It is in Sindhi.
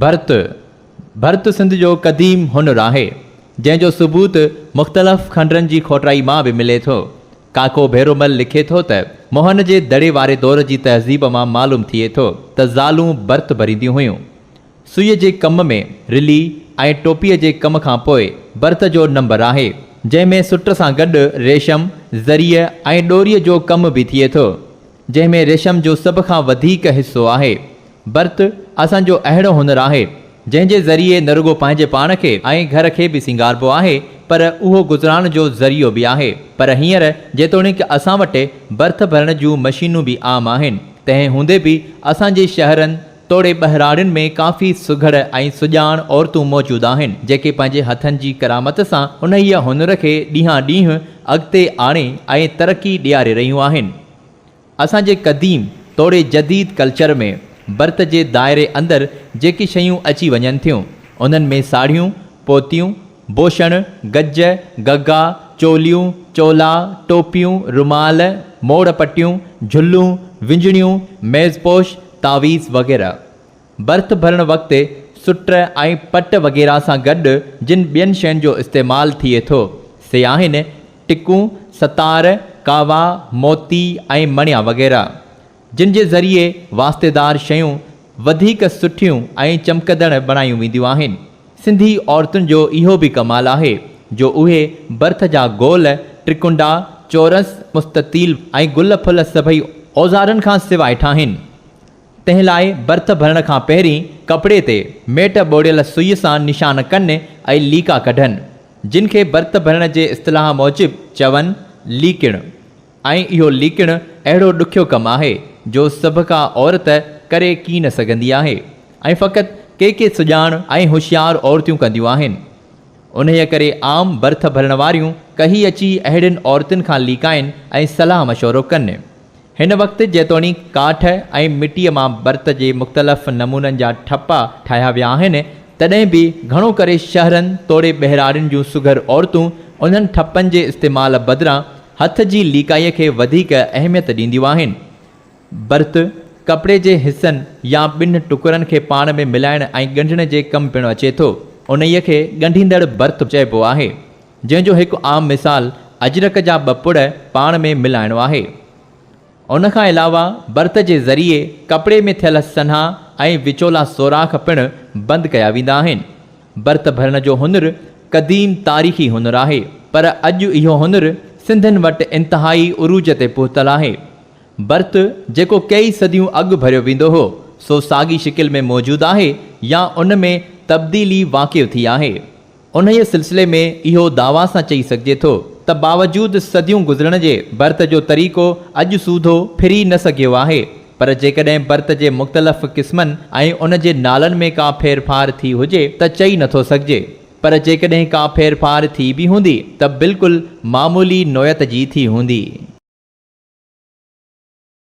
ڀرت، ڀرت سنڌ جو قديم هنر آهي، جنهن جو ثبوت مختلف کنڊرن جي کوٽائي مان به ملي ٿو. ڪاڪو ڀيرومل لکي ٿو ته، موهن جي دڙي واري دور جي تهذيب مان معلوم ٿئي ٿو ته زالون ڀرت ڀرينديون هيون. سوئي جي ڪم ۾ رلي ۽ ٽوپيء جي ڪم کان پوء ڀرت جو نمبر آهي، جنهن ۾ سٽ سان گڏ ريشم، زريء ۽ ڏوريء جو ڪم به ٿئي ٿو. جنهن ۾ ريشم جو سڀ کان وڌيڪ حصو آهي. ڀرت اسان جو اهڙو هنر آهي، جنهن جي ذريعي نه رڳو پنهنجي پاڻ کي ۽ گهر کي به سينگاربو آهي، پر اهو گذران جو ذريعو به آهي. پر هينئر جيتوڻيڪ اسان وٽ ڀرت ڀرڻ جون مشينون به عام آهن، تنهن هوندي به اسان جي شهرن توڙي ٻهراڙين ۾ ڪافي سگهڙ ۽ سڄاڻ عورتون موجود آهن، جيڪي پنهنجي هٿن جي ڪرامت سان انهيء هنر کي ڏينهان ڏينهن اڳتي آڻي ۽ ترقي ڏياري رهيون آهن. اسان جي قديم توڙي جديد ڪلچر ۾ ڀرت جي دائري اندر جيڪي شيون اچي وڃن ٿيون، انهن ۾ ساڙهيون، پوتيون، بوشڻ، گج، گگا، چوليون، چولا، ٽوپيون، رومال، موڙ پٽيون، جهلون، ونجڻيون، ميزپوش، تعويذ وغيره. ڀرت ڀرڻ وقت سٽ ۽ پٽ وغيره سان گڏ جن ٻين شين جو استعمال ٿئي ٿو، سي آهن، ٽڪون، ستار، ڪاوا، موتي ۽ مڻيا وغيره، جن جي ذريعي واسطيدار شيون وڌيڪ سٺيون ۽ چمڪندڙ بڻايون وينديون آهن. سنڌي عورتن جو اهو به ڪمال آهي جو اهي ڀرت جا گول، ٽرڪنڊا، چورس، مستطيل ۽ گل ڦل سڀئي اوزارن کان سواء ٺاهين. تنهن لاء ڀرت ڀرڻ کان پهرين ڪپڙي تي ميٽ ٻوڙيل سئي سان نشان ڪن ۽ ليڪا ڪڍن، جن کي ڀرت ڀرڻ جي اصطلاح موجب چون ليڪڻ ۽ اهو ليڪڻ اهڙو ڏکيو ڪم آهي، جو سڀڪا عورت ڪري ڪين سگهندي آهي ۽ فقط ڪي ڪي سڄاڻ ۽ هوشيار عورتيون ڪنديون آهن. انهيء ڪري عام ڀرت ڀرڻ واريون ڪهي اچي اهڙين عورتن کان ليڪائين ۽ صلاح مشورو ڪن. هن وقت جيتوڻيڪ ڪاٺ ۽ مٽيء مان ڀرت جي مختلف نمونن جا ٺپا ٺاهيا ويا آهن، تڏهن به گهڻو ڪري شهرن توڙي ٻهراڙين جون سگهڙ عورتون انهن ٺپن جي استعمال بدران هٿ جي ليڪائيء کي وڌيڪ اهميت ڏينديون آهن. ڀرت، ڪپڙي جي حصن يا ٻن ٽڪرن کي پاڻ ۾ ملائڻ ۽ ڳنڍڻ جي ڪم پڻ اچي ٿو. انهيء کي ڳنڍيندڙ ڀرت چئبو آهي. جنهن جو هڪ عام مثال اجرڪ جا ٻه پڙ پاڻ ۾ ملائڻو آهي. ان کان علاوه ڀرت جي ذريعي ڪپڙي ۾ ٿيل سنها ۽ وچولا سوراخ پڻ بند ڪيا ويندا آهن. ڀرت ڀرڻ جو هنر قديم تاريخي هنر آهي، پر اڄ اهو هنر سنڌين وٽ انتهائي عروج تي پهتل آهي. ڀرت جيڪو ڪيئي صديون اڳ ڀريو ويندو هو، سو ساڳي شڪل ۾ موجود آهي يا ان ۾ تبديلي واقع ٿي آهي. انهيء سلسلي ۾ اهو دعويٰ سان چئي سگهجي ٿو ته باوجود صديون گذرڻ جي ڀرت جو طريقو اڄ سوڌو ڦري نه سگهيو آهي پر جيڪڏهن ڀرت جي مختلف قسمن ۽ ان جي نالن ۾ ڪا ڦيرڦار ٿي هجي ته چئي نٿو سگهجي پر جيڪڏهن ڪا ڦيرڦار ٿي به هوندي ته بلڪل معمولي نوعيت جي ٿي هوندي.